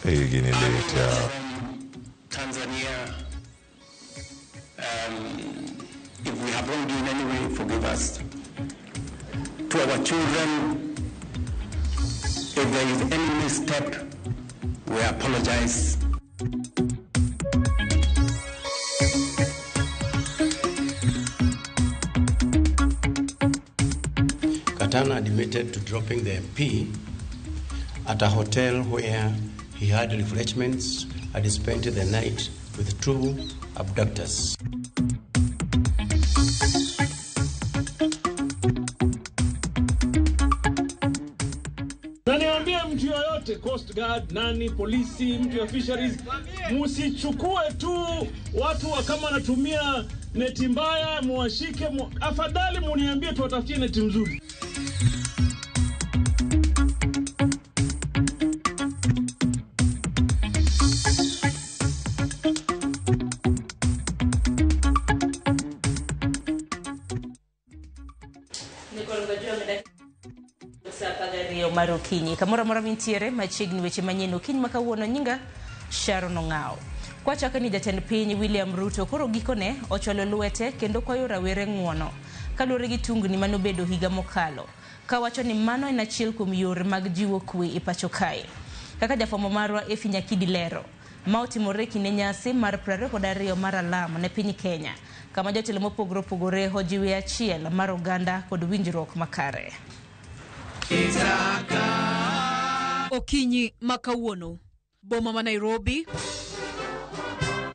Gini lit ya. Tanzania, if we have wronged you in any way, forgive us. To our children, if there is any misstep, we apologize. Katana admitted to dropping the MP at a hotel where he had refreshments and spent the night with two abductors. Na niambie mtu yoyote, Coast Guard, nani, polisi, mtu ya fisheries, msichukue tu watu wa kama wanatumia neti mbaya, muwashike, afadhali muniambie tuwatafutie neti mzuri. Mar okinyi kamoro amora mintiere machiegni weche manyien okinyi ma kawuono nyinga Sharon Ong'ao. Kwachako ni jatend piny William Ruto koro gikone ochwalo lwete kendo kwayo rawere ng'uono kaluwore gi tungni manobedo higa mokalo, kawacho ni mano en achiel kuom yore mag jiwo kwe e pacho kae. Kaka jafwambo marwa Efi Nyakidi lero, ma otimore kinde nyasi mar 22 mar alam ne piny Kenya, kama jotelo mopogore opogore ojiwe achiel mar oganda kod winjruok makare. Okinyi ma kawuono, boma ma Nairobi,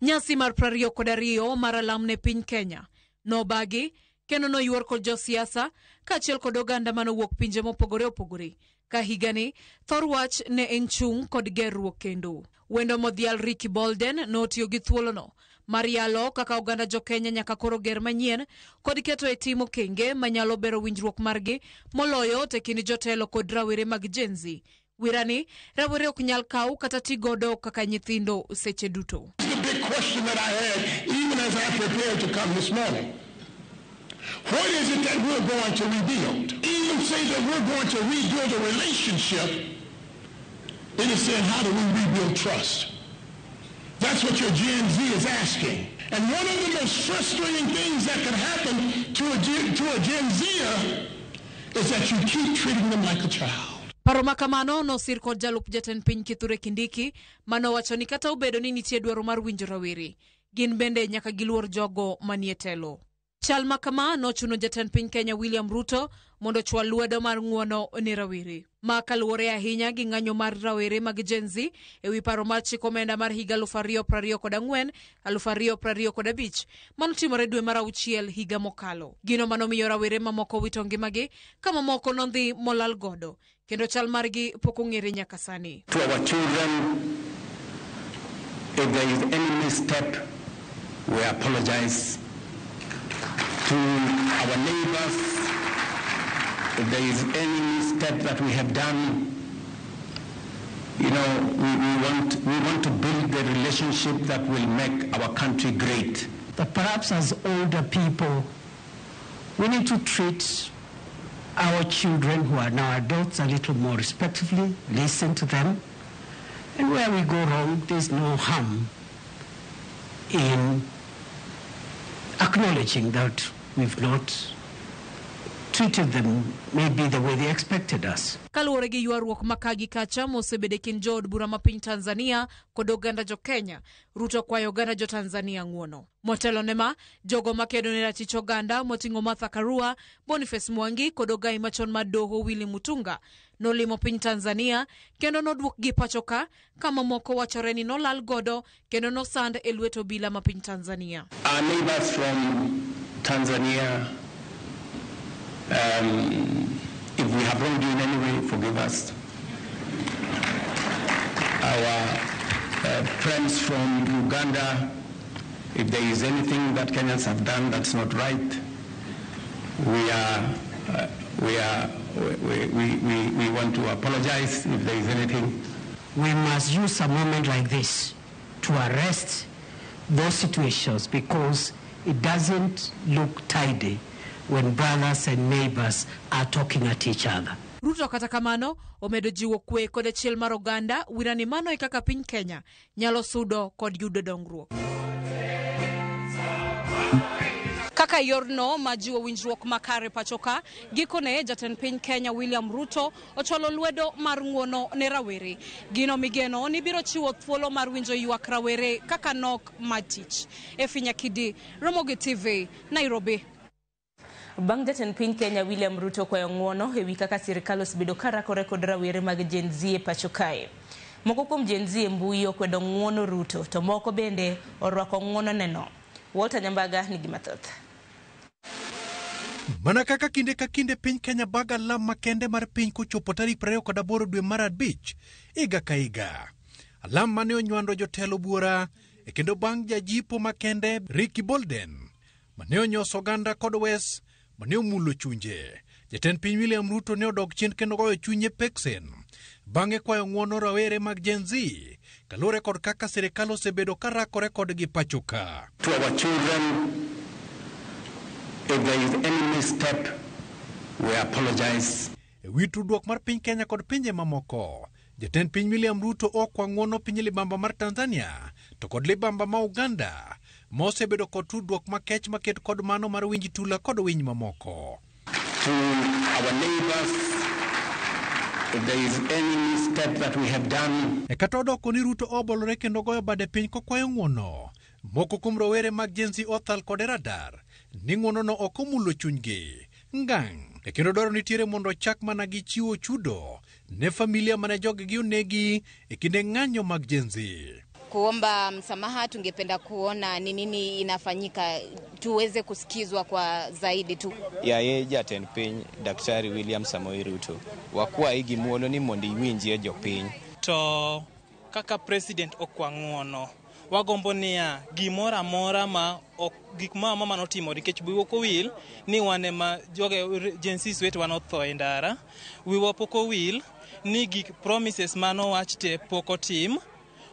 nyasi mar 22 mar alam ne piny Kenya nobagi kendo noyuor kod josiasa kaachiel kod oganda manowuok pinje mopogore opogore. Ka higani thor wach ne en chung' kod gerruok kendo. Wendo modhial Ricky Bolden notiyo gi thuolono mar yalo kaka oganda jo Kenya nyaka koro ger manyien kod keto e tim okenge manyalo bero winjruok margi moloyo te kind jotelo kod rawere mag Gen Z. Wirani rawere ok nyal kaw kata ti godo kaka nyithindo seche duto. The big question that I had even as I prepared to come this morning. What is it that we're going to rebuild? Even say that we're going to rebuild a relationship, it is saying, how do we rebuild trust? That's what your Gen Z is asking. And one of the most frustrating things that can happen to a Gen Zer is that you keep treating them like a child. Paro ma kamano nosir kod jalup jatend piny Kithure Kindiki manowacho ni kata obedo ni nitie dwaro mar winjo rawere, gin bende nyaka giluor jogo manie telo. Chal ma kama nochuno jatend piny Kenya William Ruto mondo ochwal lwedo mar ng'uono ne rawere. Ma kaluwore ahinya gi ng'anyo mar rawere mag Gen Z ewi paro mar chik omenda mar higa 2024 2025 manotimore dwe mar auchiel higa mokalo. Gino manomiyo rawere mamoko wito ngimagi ka mamoko nodhi molal godo kendo chal margi pok ong'ere nyaka sani. To our children, if there is any misstep, we apologize. To our neighbors, if there is any misstep that we have done, you know, we want to build the relationship that will make our country great. That perhaps as older people, we need to treat our children who are now adults a little more respectfully, listen to them, and where we go wrong, there's no harm in acknowledging that we've not treated them maybe the way they expected us. Kaluwore gi ywaruok ma ka gi kacha mosebedo e kind jood bura ma piny Tanzania kod oganda jo Kenya, Ruto kwayo oganda jo Tanzania ng'uono. Motelo ne ma, jogo makedo ne ratich oganda moting'o Martha Karua, Boniface Mwangi kod ogai machon mar doho Willy Mutunga nolimo piny Tanzania kendo noduokgi pacho ka, kama moko wachore ni nolal godo kendo nosand e lwet obila ma piny Tanzania. Our neighbors from Tanzania, if we have wronged you in any way, forgive us. Our friends from Uganda, if there is anything that Kenyans have done that's not right, we want to apologize if there is anything. We must use a moment like this to arrest those situations, because it doesn't look tidy when brothers and neighbors are talking at each other. Ruto kata kamano omedo jiwo kwe kod achiel mar oganda wira ni mano e kaka piny Kenya nyalo sudo kod yudo dongruok. Kaka yorno ma jiwo winjruok makare pachoka, gikone jatend piny Kenya William Ruto ochwalo lwedo mar ng'uono ne rawere. Gino migeno ni biro chiwo thuolo mar winjo ywak rawere kaka nok mar tich. Efi Nyakidi, Ramogi TV, Nairobi. Bang' jatend piny Kenya William Ruto kwayo ng'uono ewi kaka sirikal osebedo ka rakore kod rawere mag Gen Z e pacho kae. Moko kuom Gen Z e mbui okwedo ng'uono Ruto to moko bende orwako ng'uono neno. Walter Nyambaga nigi mathoth. Mana kaka kinde ka kinde piny Kenya baga alam makende mar piny kochopo tarik 28 dwe mar 5 higa ka higa. Alam mane onywando jotelo buora e kendo bang' jajipo makende Ricky Bolden mane onyoso oganda kod wes mane omulo chunje. Jatend piny William Ruto ne odok chien kendo goyo chunye peksen bang'e kwayo ng'uono rawere mag Gen Z kaluwore kod kaka sirikal osebedo ka rakore kodgi pacho ka. To our children, if there is any misstep, we apologize. E wi tudruok mar piny Kenya kod pinje mamoko, jatend piny William Ruto okwa ng'uono piny libamba mar Tanzania to kod libamba ma Uganda ma osebedo kod tudruok makech maket kod mano mar winj tula kod winy mamoko. To our neighbors, if there is any misstep that we have done. E kata odoko ni Ruto obolore kendo goyo bade piny kokwayo ng'uono, moko kuom rowere mag Gen Z othal kode radar ni ng'uonono ok omulo chunygi ngang'. E kendo dwaro nitiere mondo ochak mana gi chiwo chudo ne familia mane joggi onegi e kinde ng'anyo mag Gen Z. Kuomba msamaha, tungependa kuona ni nini inafanyika tuweze kusikizwa kwa zaidi tu. Yaye jatend piny Daktari William Samoei Ruto, wakwayi gi muolo ni mondo iwinjie jopiny. To kaka president okwa ng'uono, wagombo niya gimoro amora ma ok gik ma mama notimo nikech wiwa ok owil ni wan ema joge Gen Z wetewa notho e ndara. Wiwa pok owil ni gik promises manowach te pok otim,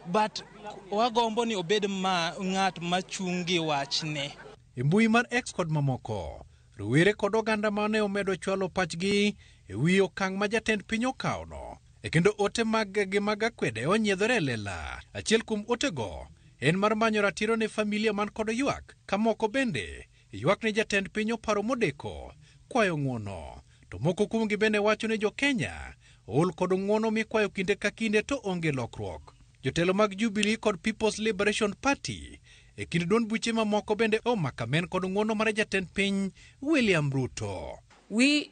but wagombo ni obed ma ng'at machung' gi wachne. E mbui mar X kod mamoko, rowere kod oganda mane omedo chwalo pachgi e wi okang' ma jatend piny okawono. E kendo ote mag gi mag akwede onyiedhore e lela. Achiel kuom otego en mar manyo ratiro ne familia man kod ywak, ka moko bende ywak ni jatend piny oparo modeko kwayo ng'uono. To moko kuomgi bende wacho ni jo-Kenya ool kod ng'uono mikwayo kinde ka kinde to onge lokruok. Jotelo mag Jubilee kod People's Liberation Party e kind duond buche mamoko bende omako amen kod ng'uono mar jatend piny William Ruto. We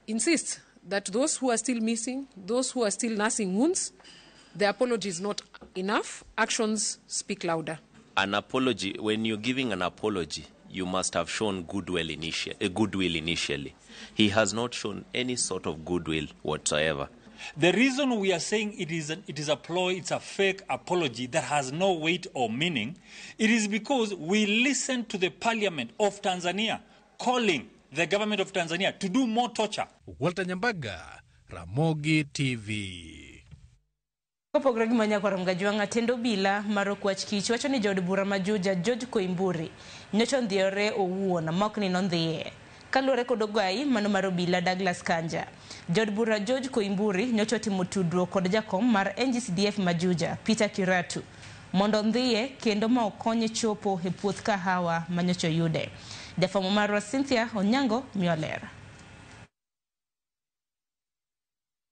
insist that those who are still missing, those who are still nursing wounds, the apology is not enough. Actions speak louder. An apology, when you're giving an apology, you must have shown goodwill initially. He has not shown any sort of goodwill whatsoever. The reason we are saying it is a ploy, it's a fake apology that has no weight or meaning, it is because we listened to the parliament of Tanzania calling the government of Tanzania to do more torture. Walter Nyambaga, Ramogi TV. Kopogore gi Manyakwarom Gajwang'a, tend obila mar Okwach Kich wacho ni jaod bura ma Juja George Koimburi nyocha ondhiyore owuon ma ok ni nondhiye. Kaluwore kod ogai mano mar obila Douglas Kanja. Jaod bura George Koimburi nyocha otimo tudruok kod jakom mar NGCDF ma Juja Peter Kiratu mondo ondhiye kendo ma okonye chopo e puoth kahawa ma nyocha oyude. Jafwambo marwa Cynthia Onyango miyo ler.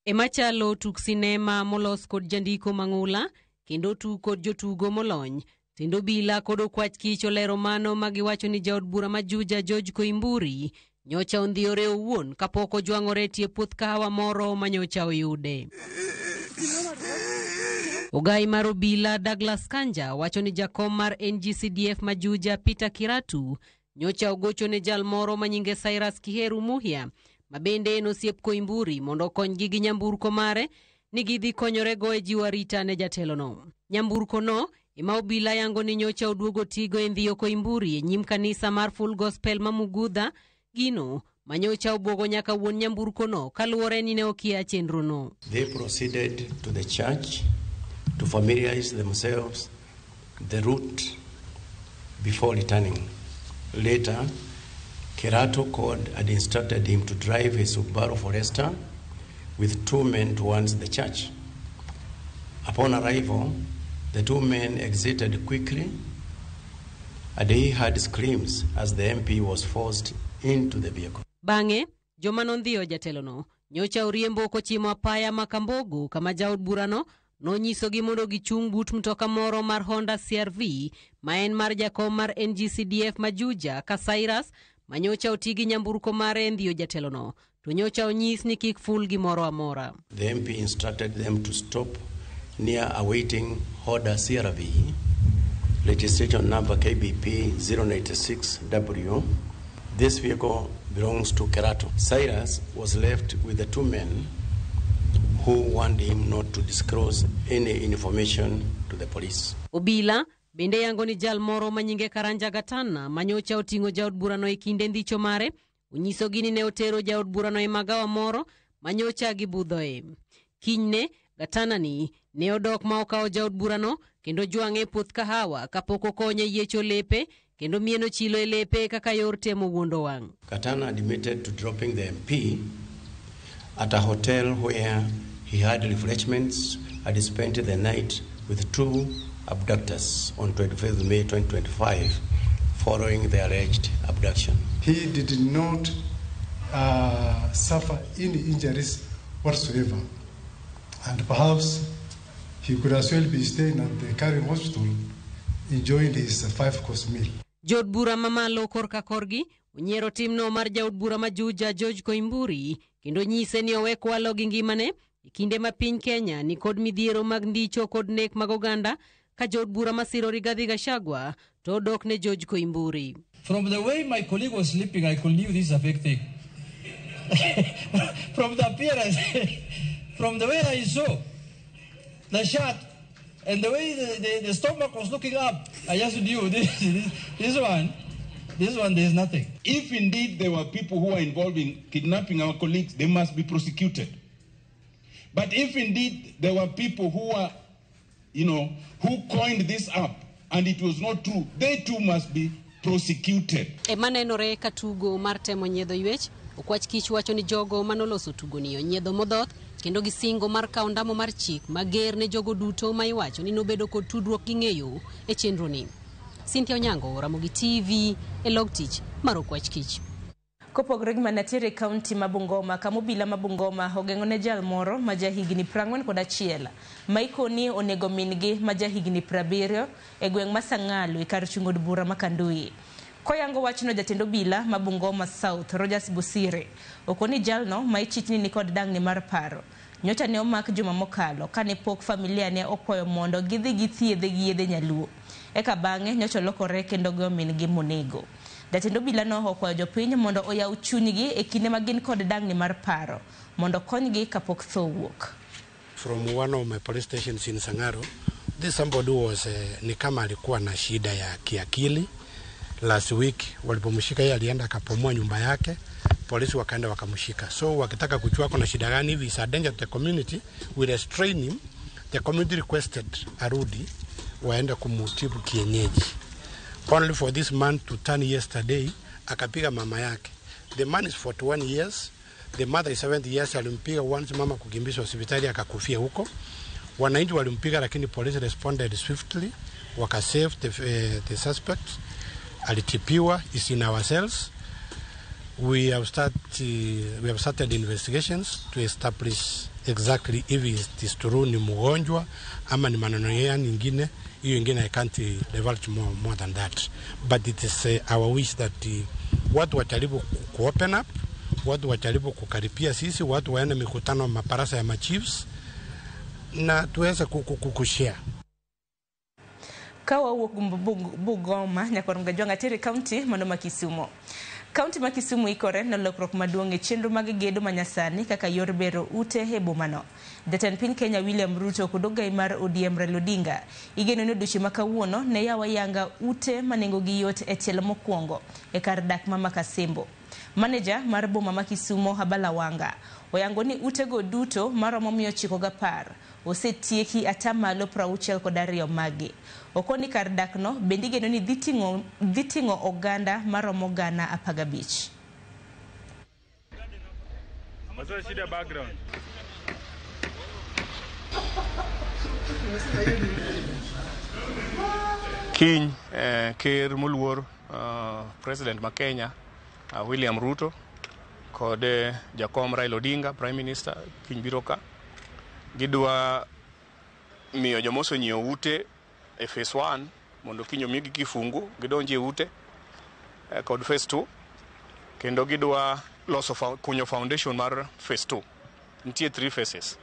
Ema chalo tuk sinema molos kod jandiko mang'ula kendo tug kod jotugo molony. Tend obila kod okwach kich olero mano magiwacho ni jaod bura ma Juja George Koimburi nyocha ondhiyore owuon kapok ojwang'ore e tie puoth kahawa moro manyocha oyude. Ogai mar obila Douglas Kanja wacho ni jakom mar NGCDF ma Juja Peter Kiratu nyocha ogocho ne jal moro manyinge Cyrus Kiheru Muhia ma bende en osiep Koimburi mondo okonygi gi nyamburko mare ni gidhi konyorego e jiwo arita ne jatelono. Nyamburko no ema obila yango ni nyocha oduogo tigo e ndhiyo Koimburi e nyim kanisa mar Full Gospel ma Mugudha, gino manyocha obwogo nyaka wuon nyamburkono kaluwore ni ne okia chenrono. They proceeded to the church to familiarize themselves the route before returning. Later, Kerato called and instructed him to drive his Subaru Forester with two men towards the church. Upon arrival, the two men exited quickly and he heard screams as the MP was forced into the vehicle. Bang'e, joma nondhiyo jatelono nyocha oriembo kochimo apaya ma Kambogo kama jaod burano nonyisogi mondo gichung' but mtoka moro mar Honda CR-V ma en mar jakom mar NGCDF ma Juja ka Cyrus ma nyocha oti gi nyamburko mare e ndhiyo jatelono to nyocha onyis ni kik ful gimoro amora. The MP instructed them to stop near a waiting Honda CR-V, registration number KBP 096W. This vehicle belongs to Kerato. Cyrus was left with the two men who warned him not to disclose any information to the police. Obila bende yango ni jal moro ma nyinge Karanja Gatana ma nyocha oting'o jaod burano e kinde ndicho mare onyisogi ni ne otero jaod burano e magawa moro ma nyocha gibudhoe. Kinyne Gatana ni ne odok ma okawo jaod burano kendo jwang'e e puoth kahawa kapok okonye yiecho lepe kendo mieno chilo e lepe kaka yor temo wuondo wang'. Katana admitted to dropping the MP at a hotel where he had refreshments and spent the night with two abductors on 25th May 2025 following the alleged abduction. He did not suffer any injuries whatsoever. And perhaps he could as well be staying at the Karen Hospital enjoying his five-course meal. Jood bura mamalo korka korgi onyiero timno mar jaod bura ma Juja George Koimburi kendo nyise ni owe kwalo gi ngimane e kinde ma piny Kenya ni kod midhiero mag ndicho kod nek mag oganda ka jood bura masiro Rigathi Gachagua to odok ne George Koimburi. From the way my colleague was sleeping, I could knew this is a fake thing. From the appearance, from the way I saw the shirt and the way the stomach was looking up, I just knew this one, there's nothing. If indeed there were people who were involved in kidnapping our colleagues, they must be prosecuted. But if indeed there were people who were, who coined this up and it was not true, they too must be prosecuted. Ema nenore ka tugo mar temo nyiedho ywech, Okwach Kich wacho ni jogo manoloso tugoni onyiedho modhoth kendo gi singo mar kawo ndamo mar chik mager ne jogo duto ma iwacho ni nobedo kod tudruok gi ng'eyo e chenroni. Cynthia Onyango, Ramogi TV, e log tich mar Okwach Kich. Kopogore gi manatiere e kaunti ma Bungoma, kama obila ma Bungoma ogeng'o ne jal moro ma jahigni 41 ma ikoni onego min-gi ma jahigni 70 e gweng' ma Sang'alo e kar chung' od bura ma Kandui. Koyango wachno jatend obila ma Bungoma South Rogers Busire okoni jalno ma ichich ni nikod dang'ni mar paro nyocha ne omak juma mokalo kane pok familia ne okwayo mondo gidhi githiedhe gi yedhe nyaluo. Eka bang'e nyocha olokore kendo goyo min-gi monego. Jatend obila no okwayo jopiny mondo oyaw chunygi e kinde ma gin kod dang'ni mar paro mondo konygi kapok tho owuok. From one of my police stations in Sangaro, this somebody was ni kama alikuwa na shida ya kiakili. Last week walipomshika yeye alienda akapomoa nyumba yake, polisi wakaenda wakamshika. So wakitaka kujua kuna shida gani hivi, is a danger to the community, we restrain him. The community requested arudi waende kumutibu kienyeji. Only for this man to turn yesterday, akapiga mama yake. The man is 41 years, the mother is 70 years. Alimpiga once, mama kukimbizwa hospitali akakufia huko. Wananchi walimpiga, lakini police responded swiftly, wakasave the suspect. Alitipiwa, is in our cells. We have started investigations to establish exactly if it is true ni mgonjwa ama ni maneno ya nyingine. Hiyo ingine I can't divulge more than that. But it is our wish that watu wajaribu ku open up, watu wajaribu kukaribia sisi, watu waende mikutano maparasa ya machiefs na tuweze kushare. Ka wawuok Bungoma nyaka Ronga tere kaunti mano ma Kisumu. Kaunti ma Kisumu ikore ne lokruok maduong' e chenro mag gedo manyasani kaka yor bero ute e bomano. Jatend piny Kenya William Ruto kod ogai mar ODM Raila Odinga igeno ni odiochieng' ma kawuono ne yawo ayanga ute ma nengogi yot e tielo mokwongo e kar dak ma Makasembo. Maneja mar boma ma Kisumu Habala Wanga oyango ni utego duto maromo 910 osetieki 62% magi. Okoni kar dakno bende igeno ni dhi ting'o oganda maromo 15,000. Kiny ker moluor President ma Kenya William Ruto kod jakom Raila Odinga Prime Minister kiny biro ka gidwa miyo joma osenyiewo ute e phase 1 mondo kiny omigi kifungu gidonji e ute kod phase 2 kendo gidwa loso kunyo foundation mar phase 2. Nitie 3 phases.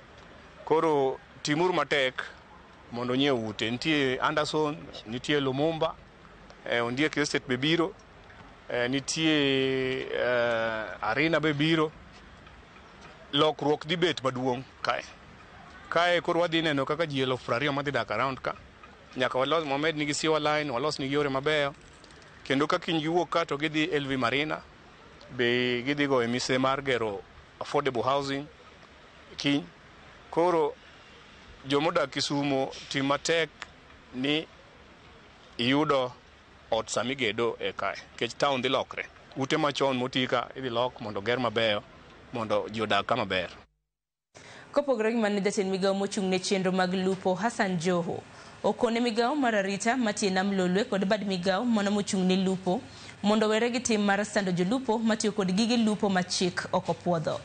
Koro timuru matek mondo nyiew ute. Nitie Anderson, nitie Lumumba, Ondiek Estate be biro, nitie Arena be biro. Lokruok dhi bet maduong' kae. Kae koro wadhi neno kaka ji 20,000 madhi dak around ka. Nyaka walos wamed nigi sewer line, walos nigi yore mabeyo. Kendo ka kiny giwuok ka to gidhi LV Marina, be gidhi goyo mise mar gero affordable housing kiny. Koro jomodak Kisumo tim matek ni iyudo ot samigedo e kae, nikech town dhi lokre. Ute machon moti ka idhi lok mondo ger mabeyo mondo ji odag kama ber. Kopogore gi mano, jatend migawo mochung' ne chenro mag lupo Hassan Joho okone migawo mar arita matiyo e nam Lolwe kod bad migawo mano mochung' ne lupo mondo owere gi tim mar sando jolupo matiyo kod gige lupo ma chik ok opuodho.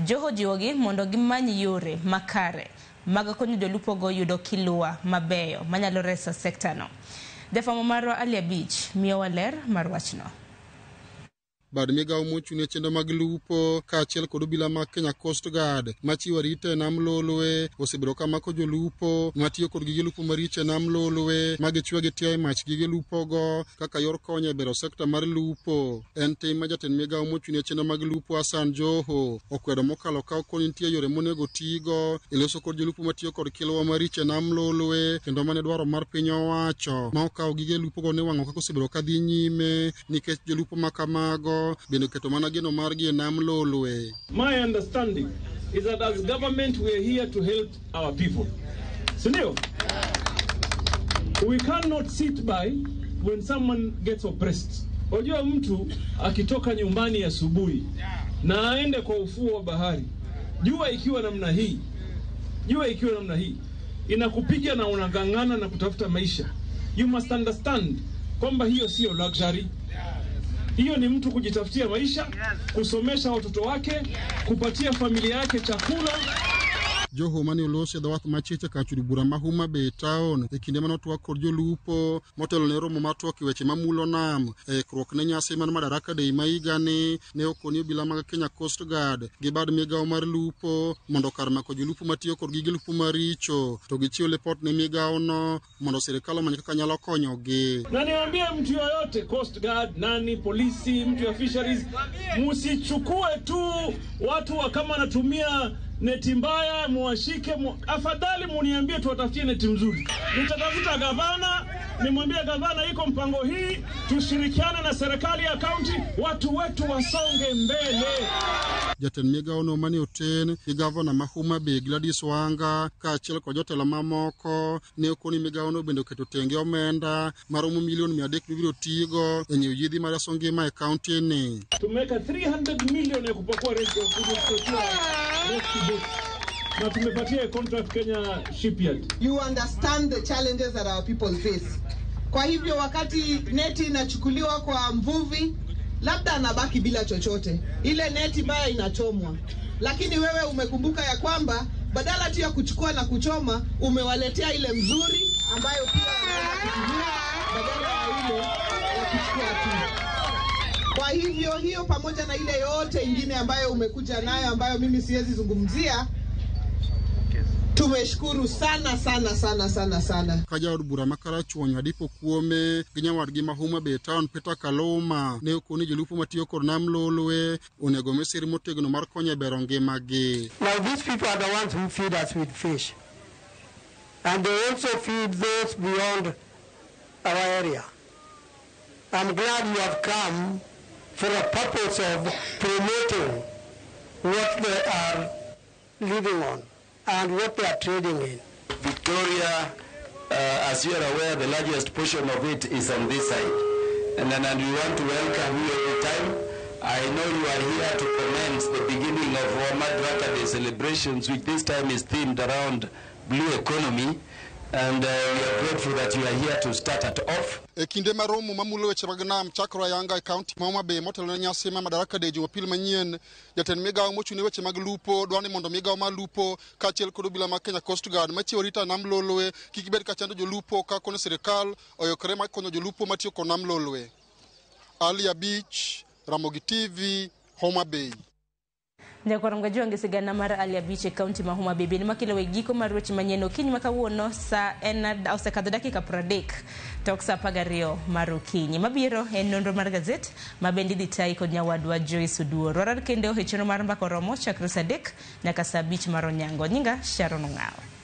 Joho jiwogi mondo gimany yore makare mag konyo jolupogo yudo kilua mabeyo manyalo reso sektano. Jafwambo marwa Ali Abich miyowa ler mar wachno. Bad migawo mochung' ne chenro mag lupo kaachiel kod obila mag Kenya Coast Guard machiwo arita e nam Lolwe osebedo ka mako jolupo matiyo kod gige lupo maricho e nam Lolwe ma gichwe gitiyo e mach gige lupogo kaka yor konyo e bero sekta mar lupo. En tim ma jatend migawo mochung' ne chenro mag lupo Hassan Joho okwedo mokalo ka okoni nitie yore monego tigo e loso kod jolupo matiyo kod kilwa maricho e nam Lolwe kendo mane dwaro mar piny owacho ma okawo gige lupogo ne wang'o kaka osebedo ka dhi nyime nikech jolupo ma kamago bende keto mana geno margi e nam Lolwe. My understanding is that as government we are here to help our people. Sindio? We cannot sit by when someone gets oppressed. Wajua mtu akitoka nyumbani asubuhi na aende kwa ufuo wa bahari, jua ikiwa namna hii, jua ikiwa namna hii inakupiga na unang'ang'ana na kutafuta maisha. You must understand kwamba hiyo sio luxury. Hiyo ni mtu kujitafutia maisha, kusomesha watoto wake, kupatia familia yake chakula. Joho mane oloso e dho wath machiche kar chudo bura ma Homa Bay town e kinde mane otwak kod jolupo motelo ne romo mar twak e weche mamulo nam e ikruok ne nyasi mar Madaraka Day ma higani ne okoni obila mag Kenya Coast Guard gi bad migawo mar lupo mondo kar mako jolupo matiyo kod gige lupo maricho to gichiw lipot ne migawono mondo sirikal omany kaka nyalo konyogi. Na niambie mtu yoyote, Coast Guard, nani, polisi, mtu ya fisheries, msichukue tu watu wa kama wanatumia neti mbaya muwashike, afadhali muniambie tuwatafutie neti mzuri. Nitatafuta gavana, nimwambie gavana iko mpango hii, tushirikiane na serikali ya kaunti, watu wetu wasonge mbele. Jatend migawono mane oten gi gavana ma Homa Bay Gladys Wanga kaachiel kod jotelo mamoko ne okoni migawono bende oketo tenge omenda maromo milion 300 mibiro tigo e nyiewo yiedhi mar reso ngima e kaunti ni. Tumeweka 300 milioni ya kupakua rescue boat na tumepatia contract Kenya Shipyard. You understand the challenges that our people face. Kwa hivyo wakati neti inachukuliwa kwa mvuvi, labda anabaki bila chochote. Ile neti mbaya inachomwa. Lakini wewe umekumbuka ya kwamba badala tu ya kuchukua na kuchoma, umewaletea ile mzuri ambayo pia wanaweza kutumia badala ya ile ya kuchukua tu. Kwa hivyo hiyo pamoja na ile yote ingine ambayo umekuja nayo ambayo mimi siwezi zungumzia, tumeshukuru sana sana sana sana sana. Ka jaod bura ma Karachuonyo Adipo Kuome gi nyawadgi ma Homa Bay town Peter Kaluma ne okoni jolupo matiyo kod nam Lolwe onego mi sir motegno mar konyo e bero ngimagi. Now these people are the ones who feed us with fish, and they also feed those beyond our area. I'm glad you have come for a purpose of promoting what they are living on and what they are trading in. Victoria, as you are aware, the largest portion of it is on this side. And we want to welcome you every time. I know you are here to commence the beginning of our Madaraka Day celebrations, which this time is themed around blue economy. And we are grateful that you are here to start it off. E kinde ma romo mamulo weche mag nam chakore ayanga e kaunti ma Homa Bay motelo ne nyasi ma Madaraka Day Jumapil manyien, jatend migawo mochung' ne weche mag lupo dwaro ni mondo migawo mar lupo kaachiel kod obila mag Kenya Coast Guard machiwo arita e nam Lolwe kik bed ka chando jolupo ka kono sirikal oikore mar konyo jolupo matiyo kod nam Lolwe. Ali Abich, Ramogi TV, Homa Bay. Nyakwar Mgajwangi sigana mar Ali Abich e kaunti ma Homa Bay bende makelo e giko mar weche manyien okinyi ma kawuono sa en osekadho dakika 30 tok sa 12 mar okinyi. Mabiro en nonro mar gazet ma bende idhi tayi kod nyawadwa Joyce Oduor. Warar kendo e chenro mar mbaka oromo chakre sa 3 nyaka sa 5 mar onyango. Nyinga Sharon Ong'awo.